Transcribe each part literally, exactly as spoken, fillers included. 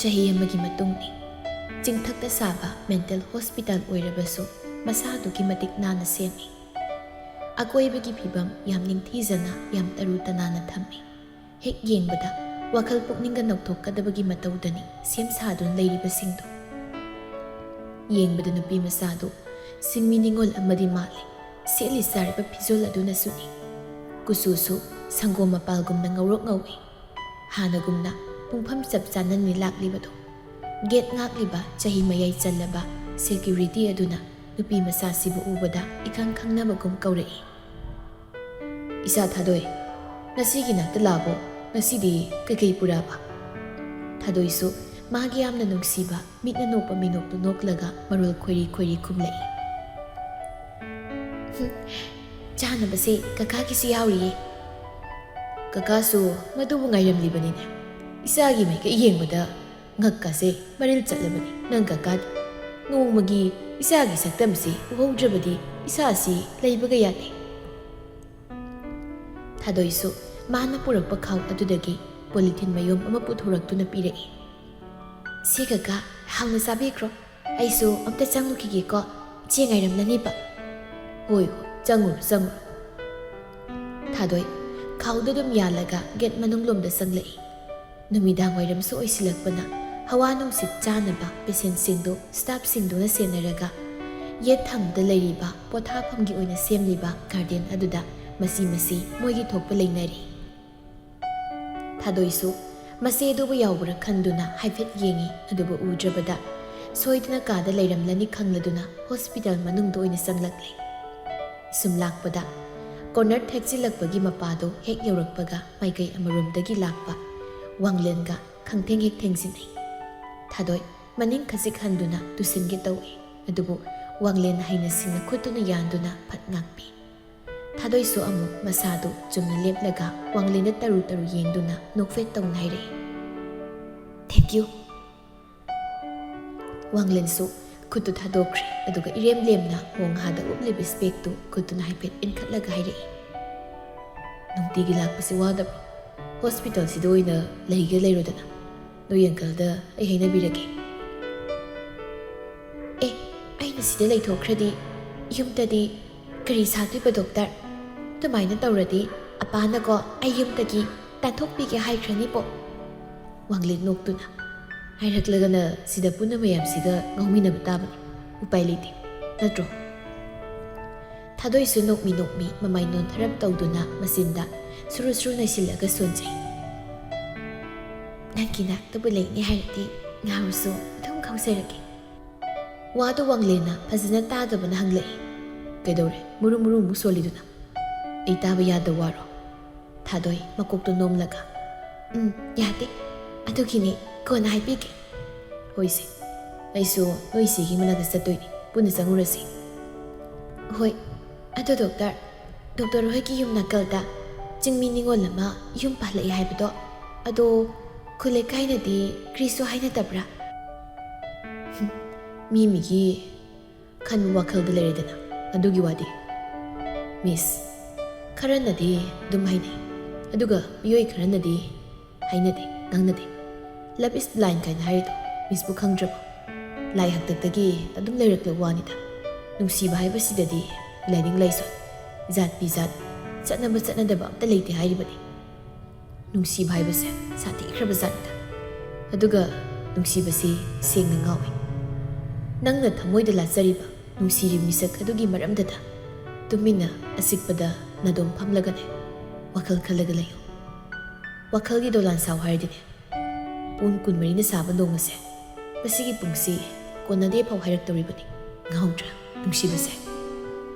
ꯆꯍꯤ ꯑꯃꯒꯤ ꯃꯇꯨꯡꯅꯤ꯫ ꯆꯤꯡꯊꯛꯇ ꯁꯥꯕ ꯃꯦꯟꯇꯦꯜ ꯍꯣꯁꯄꯤꯇꯥꯜ ꯑꯣꯏꯔꯕꯁꯨ ꯃꯁꯥ ꯑꯗꯨꯛꯀꯤ ꯃꯇꯤꯛ ꯅꯥꯟꯅ ꯁꯦꯝꯃꯤ꯫ ꯑꯀꯣꯏꯕꯒꯤ ꯐꯤꯕꯝ ꯌꯥꯝ ꯅꯤꯡꯊꯤꯖꯅ, ꯌꯥꯝ ꯇꯔꯨ ꯇꯅꯥꯟꯅ ꯊꯝꯃꯤ꯫ ꯍꯦꯛ ꯌꯦꯡꯕꯗ ꯋꯥꯈꯜ ꯄꯨꯛꯅꯤꯡꯒ ꯅꯧꯊꯣꯛꯀꯗꯕꯒꯤ ꯃꯇꯧꯗꯅꯤ ꯁꯦꯝ ꯁꯥꯗꯨꯅ ꯂꯩꯔꯤꯕꯁꯤꯡꯗꯨ꯫ ꯌꯦꯡꯕꯗ ꯅꯨꯄꯤ ꯃꯆꯥꯗꯨ ꯁꯤꯟꯃꯤ ꯅꯤꯉꯣꯜ ꯑꯃꯗꯤ ꯃꯥꯜꯂꯤ꯫ ꯁꯦꯠꯂꯤ ꯆꯥꯔꯤꯕ ꯐꯤꯖꯣꯜ ꯑꯗꯨꯅꯁꯨꯅꯤ꯫ ꯀꯨꯆꯨꯁꯨ ꯁꯪꯒꯣꯝ ꯃꯄꯥꯜꯒꯨꯝꯅ ꯉꯧꯔꯣꯛ ꯉꯧꯏ꯫ ꯍꯥꯟꯅꯒꯨꯝꯅ ꯄꯨꯡꯐꯝ ꯆꯞ ꯆꯥꯅꯅꯤ ꯂꯥꯛꯂꯤꯕꯗꯨ꯫ ꯒꯦꯠ ꯉꯥꯛꯂꯤꯕ ꯆꯍꯤ ꯃꯌꯥꯏ ꯆꯜꯂꯕ ꯁꯦꯀ꯭ꯌꯨꯔꯤꯇꯤ ꯑꯗꯨꯅ ꯅꯨꯄꯤ ꯃꯆꯥꯁꯤꯕꯨ ꯎꯕꯗ ꯏꯈꯪ ꯈꯪꯅꯕꯒꯨꯝ ꯀꯧꯔꯛꯏ꯫ "ꯏꯆꯥ ꯊꯥꯗꯣꯏ, ꯉꯁꯤꯒꯤ ꯅꯥꯛꯇ ꯂꯥꯛꯑꯕꯣ? ꯉꯁꯤꯗꯤ ꯀꯩꯀꯩ ꯄꯨꯔꯛꯑꯕ?" ꯊꯥꯗꯣꯏꯁꯨ ꯃꯥꯒꯤ ꯌꯥꯝꯅ ꯅꯨꯡꯁꯤꯕ ꯃꯤꯠꯅ ꯅꯣꯛꯄ ꯃꯤꯅꯣꯛꯇꯨ ꯅꯣꯛꯂꯒ ꯃꯔꯣꯜ ꯈꯣꯏꯔꯤ ꯈꯣꯏꯔꯤ ꯈꯨꯝꯂꯛꯏ꯫ "ꯍꯨꯝ, ꯆꯥꯅꯕꯁꯦ ꯀꯀꯥꯒꯤꯁꯨ ꯌꯥꯎꯔꯤꯌꯦ꯫" "ꯀꯀꯥꯁꯨ ꯃꯗꯨꯕꯨ ꯉꯥꯏꯔꯝꯂꯤꯕꯅꯤꯅꯦ꯫ ꯏꯆꯥꯒꯤ ꯃꯥꯏꯀꯩ ꯌꯦꯡꯕꯗ ꯉꯛꯀꯁꯦ ꯃꯔꯤꯜ ꯆꯠꯂꯕꯅꯤ ꯅꯪ ꯀꯀꯥꯗꯤ꯫ ꯅꯣꯡꯃꯒꯤ ꯏꯆꯥꯒꯤ ꯁꯛꯇꯝꯁꯤ ꯎꯍꯧꯗ꯭ꯔꯕꯗꯤ ꯏꯁꯥꯁꯤ ꯂꯩꯕꯒ ꯌꯥꯗꯦ꯫" ꯊꯥꯗꯣꯏꯁꯨ ꯃꯥꯅ ꯄꯨꯔꯛꯄ ꯈꯥꯎ ꯑꯗꯨꯗꯒꯤ ꯄꯣꯂꯤꯊꯤꯟ ꯃꯌꯣꯝ ꯑꯃ ꯄꯨꯊꯣꯔꯛꯇꯨꯅ ꯄꯤꯔꯛꯏ꯫ "ꯁꯦ ꯀꯀꯥ, ꯍꯥꯎꯅ ꯆꯥꯕꯤꯈ꯭ꯔꯣ꯫ ꯑꯩꯁꯨ ꯑꯝꯇ ꯆꯪꯉꯨꯈꯤꯒꯦꯀꯣ꯫ ꯏꯆꯦ ꯉꯥꯏꯔꯝꯂꯅꯤꯕ꯫" "ꯍꯣꯏ, ꯍꯣꯏ, ꯆꯪꯉꯨꯔꯣ, ꯆꯪꯉꯨꯔꯣ꯫" ꯊꯥꯗꯣꯏ ꯈꯥꯎꯗꯨ ꯑꯗꯨꯝ ꯌꯥꯜꯂꯒ ꯒꯦꯠ ꯃꯅꯨꯡꯂꯣꯝꯗ ꯆꯪꯂꯛꯏ꯫ ꯅꯨꯃꯤꯗꯥꯡ ꯋꯥꯏꯔꯝꯁꯨ ꯑꯣꯏꯁꯤꯜꯂꯛꯄꯅ ꯍꯋꯥ ꯅꯨꯡꯁꯤꯠ ꯆꯥꯅꯕ ꯄꯦꯁꯦꯟꯁꯤꯡꯗꯨ ꯁ꯭ꯇꯥꯐꯁꯤꯡꯗꯨꯅ ꯁꯦꯟꯅꯔꯒ ꯌꯦꯠ ꯊꯪꯕꯗ ꯂꯩꯔꯤꯕ ꯄꯣꯊꯥꯐꯝꯒꯤ ꯑꯣꯏꯅ ꯁꯦꯝꯂꯤꯕ ꯒꯥꯔꯗꯦꯟ ꯑꯗꯨꯗ ꯃꯁꯤ ꯃꯁꯤ ꯃꯣꯏꯒꯤ ꯊꯣꯛꯄ ꯂꯩꯅꯔꯤ꯫ ꯊꯥꯗꯣꯏꯁꯨ ꯃꯆꯦꯗꯨꯕꯨ ꯌꯥꯎꯕ꯭ꯔꯥ ꯈꯟꯗꯨꯅ ꯍꯥꯏꯐꯦꯠ ꯌꯦꯡꯉꯤ, ꯑꯗꯨꯕꯨ ꯎꯗ꯭ꯔꯕꯗ ꯁꯣꯏꯗꯅ ꯀꯥꯗ ꯂꯩꯔꯝꯂꯅꯤ ꯈꯪꯂꯗꯨꯅ ꯍꯣꯁꯄꯤꯇꯥꯜ ꯃꯅꯨꯡꯗ ꯑꯣꯏꯅ ꯆꯪꯂꯛꯂꯦ꯫ ꯁꯨꯝ ꯂꯥꯛꯄꯗ ꯀꯣꯔꯅꯔ ꯊꯦꯛꯆꯤꯜꯂꯛꯄꯒꯤ ꯃꯄꯥꯗꯨ ꯍꯦꯛ ꯌꯧꯔꯛꯄꯒ ꯃꯥꯏꯀꯩ ꯑꯃꯔꯣꯝꯗꯒꯤ ꯂꯥꯛꯄ ꯋꯥꯡꯂꯦꯟꯒ ꯈꯪꯊꯦꯡ ꯍꯦꯛ ꯊꯦꯡꯖꯤꯟꯅꯩ꯫ ꯊꯥꯗꯣꯏ ꯃꯅꯤꯡ ꯈꯖꯤꯛ ꯍꯟꯗꯨꯅ ꯇꯨꯁꯤꯟꯒꯦ ꯇꯧꯏ, ꯑꯗꯨꯕꯨ ꯋꯥꯡꯂꯦꯟ ꯍꯩꯅ ꯁꯤꯡꯅ ꯈꯨꯠꯇꯨꯅ ꯌꯥꯟꯗꯨꯅ ꯐꯠ ꯉꯥꯛꯄꯤ꯫ ꯊꯥꯗꯣꯏꯁꯨ ꯑꯃꯨꯛ ꯃꯁꯥꯗꯨ ꯆꯨꯝꯅ ꯂꯦꯞꯂꯒ ꯋꯥꯡꯂꯦꯟꯗ ꯇꯔꯨ ꯇꯔꯨ ꯌꯦꯡꯗꯨꯅ ꯅꯣꯛꯐꯦꯠ ꯇꯧꯅ ꯍꯥꯏꯔꯛꯏ, "Thank you꯫" ꯋꯥꯡꯂꯦꯟꯁꯨ ꯈꯨꯠꯇꯨ ꯊꯥꯗꯣꯛꯈ꯭ꯔꯦ, ꯑꯗꯨꯒ ꯏꯔꯦꯝ ꯂꯦꯝꯅ ꯃꯣꯡꯍꯥꯗ ꯎꯞꯂꯤꯕ ꯏꯁꯄꯦꯛꯇꯨ ꯈꯨꯠꯇꯨꯅ ꯍꯥꯏꯐꯦꯠ ꯏꯟꯈꯠꯂꯒ ꯍꯥꯏꯔꯛꯏ, "ꯅꯨꯡꯇꯤꯒꯤ ꯂꯥꯛꯄꯁꯤ ꯋꯥꯗꯕ꯭ꯔꯣ? ꯍꯣꯁꯄꯤꯇꯥꯜꯁꯤꯗ ꯑꯣꯏꯅ ꯂꯩꯒꯦ ꯂꯩꯔꯣꯗꯅ꯫" ꯅꯣꯏ ꯑꯪꯀꯜꯗ ꯑꯩ ꯍꯥꯏꯅꯕꯤꯔꯒꯦ꯫ ꯑꯦ, ꯑꯩꯅ ꯁꯤꯗ ꯂꯩꯊꯣꯛꯈ꯭ꯔꯗꯤ ꯌꯨꯝꯗꯗꯤ ꯀꯔꯤ ꯁꯥꯗꯣꯏꯕ ꯗꯣꯛꯇꯔ? ꯑꯗꯨꯃꯥꯏꯅ ꯇꯧꯔꯗꯤ ꯑꯄꯥꯅꯀꯣ ꯑꯩ ꯌꯨꯝꯗꯒꯤ ꯇꯥꯟꯊꯣꯛꯄꯤꯒꯦ ꯍꯥꯏꯈ꯭ꯔꯅꯤꯕꯣ꯫ ꯋꯥꯡꯂꯦꯟ ꯅꯣꯛꯇꯨꯅ ꯍꯥꯏꯔꯛꯂꯒꯅ ꯁꯤꯗ ꯄꯨꯟꯅ ꯃꯌꯥꯝꯁꯤꯒ ꯉꯥꯎꯃꯤꯟꯅꯕ ꯇꯥꯕꯅꯤ꯫ ꯎꯄꯥꯏ ꯂꯩꯇꯦ, ꯅꯠꯇ꯭ꯔꯣ? ꯊꯥꯗꯣꯏꯁꯨ ꯅꯣꯛꯃꯤ ꯅꯣꯛꯃꯤ ꯃꯃꯥꯏ ꯅꯣꯟꯊꯔꯞ ꯇꯧꯗꯨꯅ ꯃꯆꯤꯟꯗ ꯁꯨꯔꯨ ꯁꯨꯔꯨ ꯅꯩꯁꯤꯜꯂꯒ ꯁꯣꯟꯖꯩ꯫ ꯅꯪꯒꯤ ꯅꯥꯛꯇꯕꯨ ꯂꯩꯅꯤ ꯍꯥꯏꯔꯗꯤ ꯉꯥꯎꯔꯁꯨ ꯑꯗꯨꯝ ꯉꯥꯎꯖꯔꯒꯦ꯫ ꯋꯥꯗꯨ ꯋꯥꯡꯂꯦꯟꯅ ꯐꯖꯅ ꯇꯥꯗꯕꯅ ꯍꯪꯂꯛꯏ꯫ ꯀꯩꯗꯧꯔꯦ ꯃꯨꯔꯨ ꯃꯨꯔꯨ ꯑꯃꯨꯛ ꯁꯣꯜꯂꯤꯗꯨꯅ? ꯑꯩ ꯇꯥꯕ ꯌꯥꯗ ꯋꯥꯔꯣ? ꯊꯥꯗꯣꯏ ꯃꯀꯣꯛꯇꯨ ꯅꯣꯝꯂꯒ, ꯎꯝ, ꯌꯥꯗꯦ꯫ ꯑꯗꯨꯒꯤꯅꯤ, ꯀꯣꯟꯅ ꯍꯥꯏꯕꯤꯒꯦ꯫ ꯍꯣꯏꯁꯦ, ꯑꯩꯁꯨ ꯅꯣꯏ ꯏꯆꯦꯒꯤ ꯃꯅꯥꯛꯇ ꯆꯠꯇꯣꯏꯅꯤ, ꯄꯨꯟꯅ ꯆꯪꯉꯨꯔꯁꯤ꯫ ꯍꯣꯏ, ꯑꯗꯣ ꯗꯣꯛꯇꯔ, ꯗꯣꯛꯇꯔ ꯍꯣꯏꯒꯤ ꯌꯨꯝ ꯅꯥꯀꯜꯗ ꯆꯤꯡꯃꯤ ꯅꯤꯉꯣꯜ ꯑꯃ ꯌꯨꯝ ꯄꯥꯜꯂꯛꯑꯦ ꯍꯥꯏꯕꯗꯣ, ꯑꯗꯣ ꯈꯨꯜ ꯂꯩꯀꯥꯏꯅꯗꯤ ꯀ꯭ꯔꯤꯁꯨ ꯍꯥꯏꯅꯗꯕ꯭ꯔꯥ? ꯃꯤ ꯃꯤꯒꯤ ꯈꯟꯕ ꯋꯥꯈꯜꯗ ꯂꯩꯔꯦꯗꯅ, ꯑꯗꯨꯒꯤ ꯋꯥꯗꯤ꯫ ꯃꯤꯁ, ꯈꯔꯅꯗꯤ ꯑꯗꯨꯝ ꯍꯥꯏꯅꯩ, ꯑꯗꯨꯒ ꯃꯤꯑꯣꯏ ꯈꯔꯅꯗꯤ ꯍꯥꯏꯅꯗꯦ, ꯉꯥꯡꯅꯗꯦ꯫ Love is blind ꯀꯥꯏꯅ ꯍꯥꯏꯔꯤꯗꯣ ꯃꯤꯁꯄꯨ ꯈꯪꯗ꯭ꯔꯕꯣ? ꯂꯥꯏ ꯍꯥꯛꯇꯛꯇꯒꯤ ꯑꯗꯨꯝ ꯂꯩꯔꯛꯂꯕ ꯋꯥꯅꯤꯗ꯫ ꯅꯨꯡꯁꯤꯕ ꯍꯥꯏꯕꯁꯤꯗꯗꯤ ꯂꯥꯏꯅꯤꯡ ꯂꯥꯏꯁꯣꯟ, ꯖꯥꯠ ꯕꯤꯖꯥꯠ, ꯆꯠꯅꯕ ꯆꯠꯅꯗꯕ ꯑꯝꯇ ꯂꯩꯇꯦ ꯍꯥꯏꯔꯤꯕꯅꯤ꯫ ꯅꯨꯡꯁꯤꯕ ꯍꯥꯏꯕꯁꯦ ꯁꯥꯊꯤꯈ꯭ꯔꯕ ꯖꯥꯠꯅꯤꯗ꯫ ꯑꯗꯨꯒ ꯅꯨꯡꯁꯤꯕꯁꯤ ꯁꯦꯡꯅ ꯉꯥꯎꯏ꯫ ꯅꯪꯅ ꯊꯃꯣꯏꯗ ꯂꯥꯠꯆꯔꯤꯕ ꯅꯨꯡꯁꯤꯔꯤꯕ ꯃꯤꯁꯛ ꯑꯗꯨꯒꯤ ꯃꯔꯝꯗꯇ ꯇꯨꯃꯤꯟꯅ ꯑꯆꯤꯛꯄꯗ ꯅꯥꯗꯣꯝ ꯐꯝꯂꯒꯅꯦ ꯋꯥꯈꯜ ꯈꯜꯂꯒ ꯂꯩꯌꯨ꯫ ꯋꯥꯈꯜꯒꯤ ꯗꯣꯂꯥꯟ ꯁꯥꯎ ꯍꯥꯏꯔꯗꯤꯅꯦ, ꯄꯨꯡ ꯀꯨꯟꯃꯔꯤꯅ ꯁꯥꯕ ꯅꯣꯡꯃꯁꯦ ꯉꯁꯤꯒꯤ ꯄꯨꯡꯁꯤ ꯀꯣꯟꯅꯗꯦ ꯐꯥꯎ ꯍꯥꯏꯔꯛꯇꯧꯔꯤꯕꯅꯤ꯫ ꯉꯥꯎꯗ꯭ꯔꯥ ꯅꯨꯡꯁꯤꯕꯁꯦ?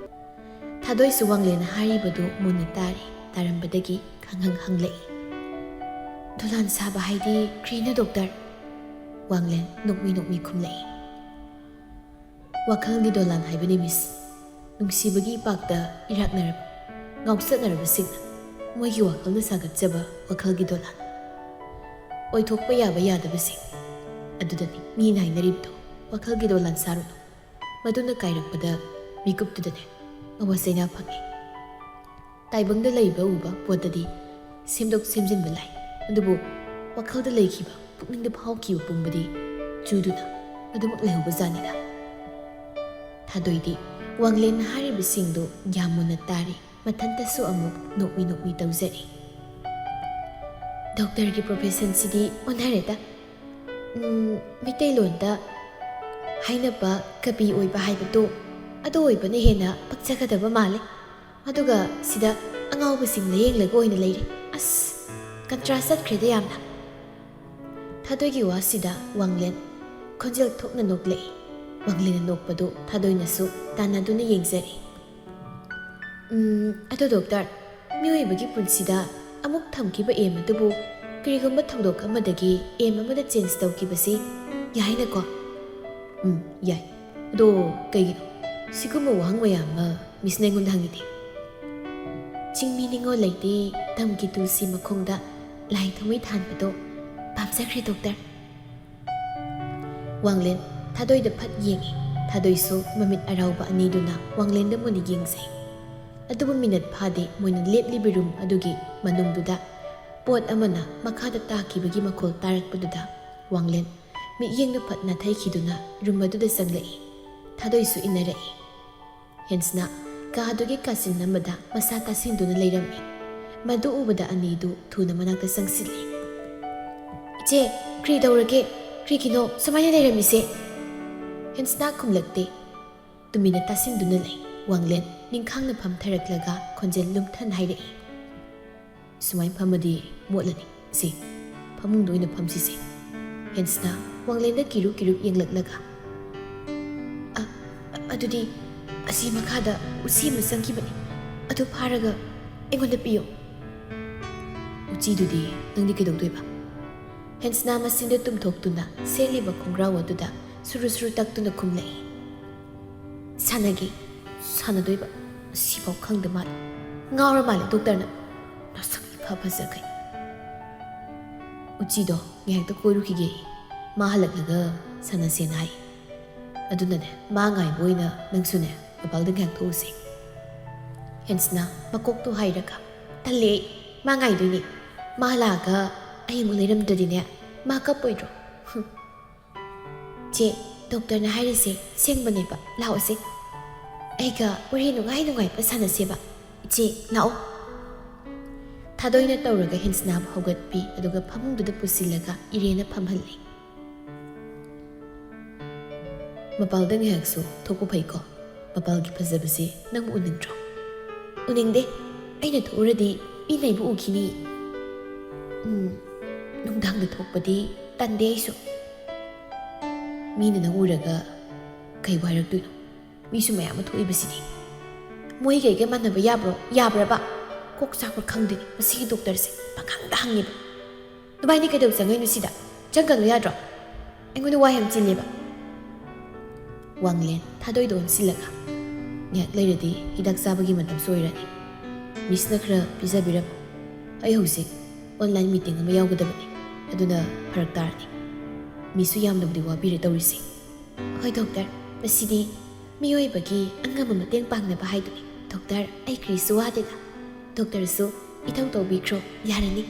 ꯊꯥꯗꯣꯏꯁꯨ ꯋꯥꯡꯂꯦꯟꯅ ꯍꯥꯏꯔꯤꯕꯗꯨ ꯃꯨꯟꯅ ꯇꯥꯔꯤ꯫ ꯇꯥꯔꯝꯕꯗꯒꯤ ꯈꯪꯍꯪ ꯍꯪꯂꯛꯏ꯫ ꯗꯣꯂꯥꯟ ꯁꯥꯕ ꯍꯥꯏꯗꯤ ꯀ꯭ꯔꯤꯅꯣ ꯗꯣꯛꯇꯔ? ꯋꯥꯡꯂꯦꯟ ꯅꯣꯛꯃꯤ ꯅꯣꯛꯃꯤ ꯈꯨꯝꯂꯛꯏ꯫ ꯋꯥꯈꯜꯒꯤ ꯗꯣꯂꯥꯟ ꯍꯥꯏꯕꯅꯤ ꯃꯤꯁ꯫ ꯅꯨꯡꯁꯤꯕꯒꯤ ꯏꯄꯥꯛꯇ ꯏꯔꯥꯛꯅꯔꯕ, ꯉꯥꯎꯆꯠꯅꯔꯕꯁꯤꯡꯅ ꯃꯣꯏꯒꯤ ꯋꯥꯈꯜꯅ ꯁꯥꯒꯠꯆꯕ ꯋꯥꯈꯜꯒꯤ ꯗꯣꯂꯥꯟ꯫ ꯑꯣꯏꯊꯣꯛꯄ ꯌꯥꯕ ꯌꯥꯗꯕꯁꯤꯡ ꯑꯗꯨꯗꯅꯤ ꯃꯤꯅ ꯍꯥꯏꯅꯔꯤꯕꯗꯣ ꯋꯥꯈꯜꯒꯤ ꯗꯣꯂꯥꯟ ꯁꯥꯔꯨꯅꯨ꯫ ꯃꯗꯨꯅ ꯀꯥꯏꯔꯛꯄꯗ ꯃꯤꯀꯨꯞꯇꯨꯗꯅꯦ ꯑꯋꯥ ꯆꯩꯅꯥ ꯐꯪꯉꯤ꯫ ꯇꯥꯏꯕꯪꯗ ꯂꯩꯕ ꯎꯕ ꯄꯣꯠꯇꯗꯤ ꯁꯦꯝꯗꯣꯛ ꯁꯦꯝꯖꯤꯟꯕ ꯂꯥꯏ, ꯑꯗꯨꯕꯨ ꯋꯥꯈꯜꯗ ꯂꯩꯈꯤꯕ ꯄꯨꯛꯅꯤꯡꯗ ꯐꯥꯎꯈꯤꯕ ꯄꯨꯝꯕꯗꯤ ꯆꯨꯗꯨꯅ ꯑꯗꯨꯃꯛ ꯂꯩꯍꯧꯕꯖꯥꯠꯅꯤꯗ꯫ ꯊꯥꯗꯣꯏꯗꯤ ꯋꯥꯡꯂꯦꯟꯅ ꯍꯥꯏꯔꯤꯕꯁꯤꯡꯗꯨ ꯒ꯭ꯌꯥꯟ ꯃꯨꯟꯅ ꯇꯥꯔꯤ꯫ ꯃꯊꯟꯇꯁꯨ ꯑꯃꯨꯛ ꯅꯣꯛꯃꯤ ꯅꯣꯛꯃꯤ ꯇꯧꯖꯔꯤ꯫ "ꯗꯣꯛꯇꯔꯒꯤ ꯄ꯭ꯔꯣꯐꯦꯁꯟꯁꯤꯗꯤ ꯑꯣꯟꯅꯔꯦꯗ꯫ ꯎꯝ, ꯃꯩꯇꯩꯂꯣꯟꯗ ꯍꯥꯏꯅꯕ ꯀꯕꯤ ꯑꯣꯏꯕ ꯍꯥꯏꯕꯗꯣ ꯑꯗꯨ ꯑꯣꯏꯕꯅ ꯍꯦꯟꯅ ꯄꯛꯆꯒꯗꯕ ꯃꯥꯜꯂꯦ꯫ ꯑꯗꯨꯒ ꯁꯤꯗ ꯑꯉꯥꯎꯕꯁꯤꯡ ꯂꯥꯌꯦꯡꯂꯒ ꯑꯣꯏꯅ ꯂꯩꯔꯦ꯫ ꯑꯁ, ꯀꯟꯇ꯭ꯔꯥꯁ ꯆꯠꯈ꯭ꯔꯦꯗ ꯌꯥꯝꯅ꯫" ꯊꯥꯗꯣꯏꯒꯤ ꯋꯥꯁꯤꯗ ꯋꯥꯡꯂꯦꯟ ꯈꯣꯟꯖꯦꯜ ꯊꯣꯛꯅ ꯅꯣꯛꯂꯛꯏ꯫ ꯋꯥꯡꯂꯦꯟꯅ ꯅꯣꯛꯄꯗꯨ ꯊꯥꯗꯣꯏꯅꯁꯨ ꯇꯥꯟꯅꯗꯨꯅ ꯌꯦꯡꯖꯔꯤ꯫ "ꯎꯝ, ꯑꯗꯣ ꯗꯣꯛꯇꯔ, ꯃꯤꯑꯣꯏꯕꯒꯤ ꯄꯨꯟꯁꯤꯗ ꯑꯃꯨꯛ ꯊꯝꯈꯤꯕ ꯑꯦꯝ ꯑꯗꯨꯕꯨ ꯀꯔꯤꯒꯨꯝꯕ ꯊꯧꯗꯣꯛ ꯑꯃꯗꯒꯤ ꯑꯦꯝ ꯑꯃꯗ ꯆꯦꯟꯖ ꯇꯧꯈꯤꯕꯁꯤ ꯌꯥꯏꯅꯀꯣ?" "ꯎꯝ, ꯌꯥꯏ꯫ ꯑꯗꯣ ꯀꯩꯒꯤꯅꯣ ꯁꯤꯒꯨꯝꯕ ꯋꯥꯍꯪ ꯃꯌꯥꯝ ꯑꯃ ꯃꯤꯁꯅ ꯑꯩꯉꯣꯟꯗ ꯍꯪꯉꯤꯗꯤ?" "ꯆꯤꯡꯃꯤ ꯅꯤꯉꯣꯜ ꯂꯩꯇꯦ ꯇꯝꯒꯤ ꯇꯨꯜꯁꯤ ꯃꯈꯣꯡꯗ ꯂꯥꯏ ꯊꯥꯎꯃꯩ ꯊꯥꯟꯕꯗꯣ ꯄꯥꯝꯖꯈ꯭ꯔꯦ ꯗꯣꯛꯇꯔ꯫" ꯋꯥꯡꯂꯦꯟ ꯊꯥꯗꯣꯏꯗ ꯐꯠ ꯌꯦꯡꯉꯤ꯫ ꯊꯥꯗꯣꯏꯁꯨ ꯃꯃꯤꯠ ꯑꯔꯥꯎꯕ ꯑꯅꯤꯗꯨꯅ ꯋꯥꯡꯂꯦꯟꯗ ꯃꯨꯟꯅ ꯌꯦꯡꯖꯩ꯫ ꯑꯗꯨꯕꯨ ꯃꯤꯅꯠ ꯐꯥꯗꯦ ꯃꯣꯏꯅ ꯂꯦꯞꯂꯤꯕ ꯔꯨꯝ ꯑꯗꯨꯒꯤ ꯃꯅꯨꯡꯗꯨꯗ ꯄꯣꯠ ꯑꯃꯅ ꯃꯈꯥꯗ ꯇꯥꯈꯤꯕꯒꯤ ꯃꯈꯣꯜ ꯇꯥꯔꯛꯄꯗꯨꯗ ꯋꯥꯡꯂꯦꯟ ꯃꯤꯠꯌꯦꯡꯗꯨ ꯐꯠ ꯅꯥꯊꯩꯈꯤꯗꯨꯅ ꯔꯨꯝ ꯑꯗꯨꯗ ꯆꯪꯂꯛꯏ꯫ ꯊꯥꯗꯣꯏꯁꯨ ꯏꯟꯅꯔꯛꯏ꯫ ꯍꯦꯟꯁꯅ ꯀꯥꯗꯨꯒꯤ ꯀꯥꯆꯤꯟ ꯑꯃꯗ ꯃꯁꯥ ꯇꯥꯁꯤꯟꯗꯨꯅ ꯂꯩꯔꯝꯃꯤ꯫ ꯃꯗꯨ ꯎꯕꯗ ꯑꯅꯤꯗꯨ ꯊꯨꯅ ꯃꯅꯥꯛꯇ ꯆꯪꯁꯤꯜꯂꯤ꯫ "ꯏꯆꯦ, ꯀꯔꯤ ꯇꯧꯔꯒꯦ? ꯀꯔꯤꯒꯤꯅꯣ ꯁꯨꯃꯥꯏꯅ ꯂꯩꯔꯝꯃꯤꯁꯦ?" ꯍꯦꯟꯁꯅ ꯈꯨꯝꯂꯛꯇꯦ꯫ ꯇꯨꯃꯤꯟꯅ ꯇꯥꯁꯤꯟꯗꯨꯅ ꯂꯩ꯫ ꯋꯥꯡꯂꯦꯟ ꯅꯤꯡꯈꯥꯡꯅ ꯐꯝꯊꯔꯛꯂꯒ ꯈꯣꯟꯖꯦꯜ ꯂꯨꯝꯊꯅ ꯍꯥꯏꯔꯛꯏ꯫ "ꯁꯨꯃꯥꯏꯅ ꯐꯝꯃꯗꯤ ꯃꯣꯠꯂꯅꯤ꯫ ꯁꯤ ꯐꯃꯨꯡꯗ ꯑꯣꯏꯅ ꯐꯝꯁꯤꯁꯦ꯫" ꯍꯦꯟꯁꯅ ꯋꯥꯡꯂꯦꯟꯗ ꯀꯤꯔꯨ ꯀꯤꯔꯨ ꯌꯦꯡꯂꯛꯂꯒ, "ꯑ, ꯑ, ꯑꯗꯨꯗꯤ ꯑꯁꯤ ꯃꯈꯥꯗ ꯎꯆꯤ ꯑꯃ ꯆꯪꯈꯤꯕꯅꯤ꯫ ꯑꯗꯨ ꯐꯥꯔꯒ ꯑꯩꯉꯣꯟꯗ ꯄꯤꯌꯨ꯫" "ꯎꯆꯤꯗꯨꯗꯤ ꯅꯪꯗꯤ ꯀꯩꯗꯧꯗꯣꯏꯕ?" ꯍꯦꯟꯁꯅ ꯃꯆꯤꯟꯗ ꯇꯨꯝꯊꯣꯛꯇꯨꯅ ꯁꯦꯠꯂꯤꯕ ꯈꯣꯡꯒ꯭ꯔꯥꯎ ꯑꯗꯨꯗ ꯁꯨꯔꯨ ꯁꯨꯔꯨ ꯇꯛꯇꯨꯅ ꯈꯨꯝꯂꯛꯏ꯫ "ꯁꯥꯟꯅꯒꯦ꯫ ꯁꯥꯟꯅꯗꯣꯏꯕ꯫ ꯁꯤꯐꯥꯎ ꯈꯪꯗ ꯃꯥꯜꯂꯦ꯫ ꯉꯥꯎꯔ ꯃꯥꯜꯂꯦ ꯗꯣꯛꯇꯔꯅ꯫ ꯃꯁꯛ ꯏꯐ ꯐꯖꯈꯩ꯫" "ꯎꯆꯤꯗꯣ ꯉꯥꯏꯍꯥꯛꯇ ꯀꯣꯏꯔꯨꯈꯤꯒꯦ꯫ ꯃꯥ ꯍꯜꯂꯛꯂꯒ ꯁꯥꯟꯅꯁꯦꯅ ꯍꯥꯏ꯫ ꯑꯗꯨꯅꯅꯦ, ꯃꯥ ꯉꯥꯏꯕ ꯑꯣꯏꯅ ꯅꯪꯁꯨꯅꯦ ꯃꯄꯥꯜꯗ ꯉꯥꯏꯍꯥꯛ ꯊꯣꯛꯎꯁꯦ꯫" ꯍꯦꯟꯁꯅ ꯃꯀꯣꯛꯇꯣ ꯍꯥꯏꯔꯒ, "ꯇꯜꯂꯦ ꯑꯩ꯫ ꯃꯥ ꯉꯥꯏꯗꯣꯏꯅꯦ꯫ ꯃꯥ ꯂꯥꯛꯑꯒ ꯑꯩ ꯑꯃꯨꯛ ꯂꯩꯔꯝꯗ꯭ꯔꯗꯤꯅꯦ, ꯃꯥ ꯀꯞꯄꯣꯏꯗ꯭ꯔꯣ? ꯍꯨꯝ꯫ ꯆꯦ, ꯗꯣꯛꯇꯔꯅ ꯍꯥꯏꯔꯤꯁꯦ ꯑꯁꯦꯡꯕꯅꯦꯕ꯫ ꯂꯥꯛꯑꯣꯁꯦ꯫ ꯑꯩꯒ ꯋꯥꯔꯤ ꯅꯨꯡꯉꯥꯏ ꯅꯨꯡꯉꯥꯏꯕ ꯁꯥꯟꯅꯁꯦꯕ꯫ ꯏꯆꯦ, ꯂꯥꯛꯑꯣ꯫ ꯊꯥꯗꯣꯏꯅ ꯇꯧꯔꯒ ꯍꯦꯟꯁꯅꯥꯕꯨ ꯍꯧꯒꯠꯄꯤ, ꯑꯗꯨꯒ ꯐꯃꯨꯡꯗꯨꯗ ꯄꯨꯁꯤꯜꯂꯒ ꯏꯔꯦꯟꯅ ꯐꯝꯍꯜꯂꯤ꯫ "ꯃꯄꯥꯜꯗ ꯉꯥꯏꯍꯥꯛꯁꯨ ꯊꯣꯛꯄ ꯐꯩꯀꯣ꯫ ꯃꯄꯥꯜꯒꯤ ꯐꯖꯕꯁꯦ ꯅꯪꯕꯨ ꯎꯅꯤꯡꯗ꯭ꯔꯣ?" "ꯎꯅꯤꯡꯗꯦ꯫ ꯑꯩꯅ ꯊꯣꯛꯎꯔꯗꯤ ꯃꯤꯅ ꯑꯩꯕꯨ ꯎꯈꯤꯅꯤ꯫" "ꯎꯝ, ꯅꯨꯡꯗꯥꯡꯗ ꯊꯣꯛꯄꯗꯤ ꯇꯟꯗꯦ ꯑꯩꯁꯨ꯫" "ꯃꯤꯅ ꯅꯪ ꯎꯔꯒ ꯀꯩꯕꯨ ꯍꯥꯏꯔꯛꯇꯣꯏꯅꯣ? ꯃꯤꯁꯨ ꯃꯌꯥꯝ ꯑꯃ ꯊꯣꯛꯏꯕꯁꯤꯗꯤ꯫" "ꯃꯣꯏꯒ ꯑꯩꯒ ꯃꯥꯟꯅꯕ ꯌꯥꯕ꯭ꯔꯣ? ꯌꯥꯕ꯭ꯔꯕ? ꯀꯣꯛ ꯆꯥꯛꯄ꯭ꯔꯥ ꯈꯪꯗꯦ, ꯃꯁꯤꯒꯤ ꯗꯣꯛꯇꯔꯁꯦ ꯄꯪꯍꯪꯗ ꯍꯪꯉꯦꯕ꯫ ꯅꯕꯥꯏꯅꯤ ꯀꯩꯗꯧ ꯆꯪꯉꯛꯏꯅꯣ ꯁꯤꯗ? ꯆꯪꯒꯅꯨ ꯌꯥꯗ꯭ꯔꯣ? ꯑꯩꯉꯣꯟꯗ ꯋꯥ ꯌꯥꯝ ꯆꯤꯜꯂꯦꯕ꯫" ꯋꯥꯡꯂꯦꯟ ꯊꯥꯗꯣꯏꯗ ꯑꯣꯟꯁꯤꯜꯂꯒ, "ꯉꯥꯏꯍꯥꯛ ꯂꯩꯔꯗꯤ ꯍꯤꯗꯥꯛ ꯆꯥꯕꯒꯤ ꯃꯇꯝꯁꯨ ꯑꯣꯏꯔꯅꯤ꯫ ꯃꯤꯁꯅ ꯈꯔ ꯄꯤꯖꯕꯤꯔꯝꯃꯨ꯫ ꯑꯩ ꯍꯧꯖꯤꯛ ꯑꯣꯟꯂꯥꯏꯟ ꯃꯤꯇꯤꯡ ꯑꯃ ꯌꯥꯎꯒꯗꯕꯅꯤ, ꯑꯗꯨꯅ ꯐꯔꯛ ꯇꯥꯔꯅꯤ꯫ ꯃꯤꯁꯁꯨ ꯌꯥꯝꯅꯕꯨꯗꯤ ꯋꯥꯕꯤꯔꯦ ꯇꯧꯔꯤꯁꯦ꯫" "ꯍꯣꯏ ꯗꯣꯛꯇꯔ, ꯃꯁꯤꯗꯤ ꯃꯤꯑꯣꯏꯕꯒꯤ ꯑꯉꯝꯕ ꯃꯇꯦꯡ ꯄꯥꯡꯅꯕ ꯍꯥꯏꯗꯨꯅꯤ꯫ ꯗꯣꯛꯇꯔ, ꯑꯩ ꯀꯔꯤꯁꯨ ꯋꯥꯗꯦꯗ꯫ ꯗꯣꯛꯇꯔꯁꯨ ꯏꯊꯧ ꯇꯧꯕꯤꯈ꯭ꯔꯣ, ꯌꯥꯔꯅꯤ꯫"